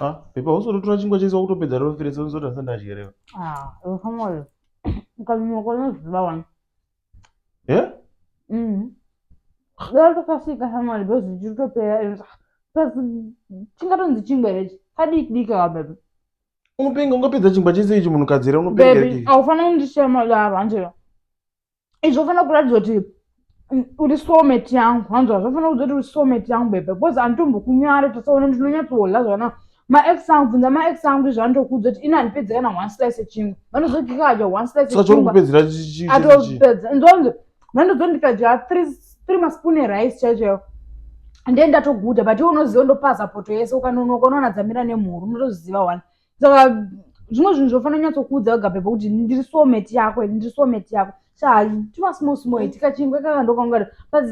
Ah, pepa usototora chingwa chese wakutopedza rofiresa unozoti asati ndadyereva. Ah, ukamore. Ukamimoka unoziva wani. Eh? Dai shamwari because chiri kutopera. Plus chingatonzi chingwa here ichi? Kadiki diki ka baby. Unopenga ungapedza chingwa chese ichi munhukadzi here unopenga Baby, here? haufaniri kundishema daro hanzvero. Izvi zvofanira kuratidza kuti uri soulmate yangu hanzwa zvofanira kuudza kuti uri soulmate yangu baby because handitombokunyara tasaona ndinonyatsodya zvakanaka maex angu bvunza maex angu izvo anotokuudza kuti ini handipedze kana one slice yechingwa vanozoti kikadya one slice Saka chauri yechingwa kupedzera chi- chi- chese chi? atopedza nzonzi vandozoti ndikadya three maspoon erice chaiyo chaiyo ndiye ndatoguta but iwe unoziva ndopaza poto yese ukanonoka unoona dzamira nemhuru unotoziva one saka zvimwe zvinhu zvofanira kunyatsokuudza wega pepo kuti ndiri soulmate yako ndiri soulmate yako sha tuma small small iti kachingwa kaka ndokangari but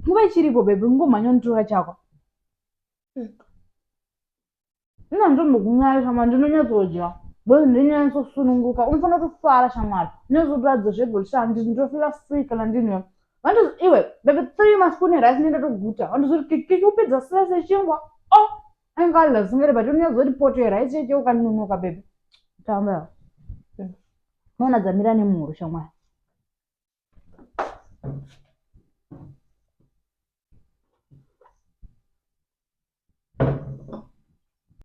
nguva ichiripo baby ngomhanya unotora chako. Ina ndombokunyaya shamwari, ndinonyatsodya because ndinonyatsosununguka. Unofanira kutofara shamwari, unyatsotoratidza zvega kuti sha ndinotofila free kana ndine vandozi iwe baby three maspoon erice ndinoenda toguta vandozoti kikiki upedza slice yechingwa oh ainge adya zvisingade but unonyatsoziva kuti poto yerice chete ukanonoka baby tamba unoona dzamira nemhuru shamwari.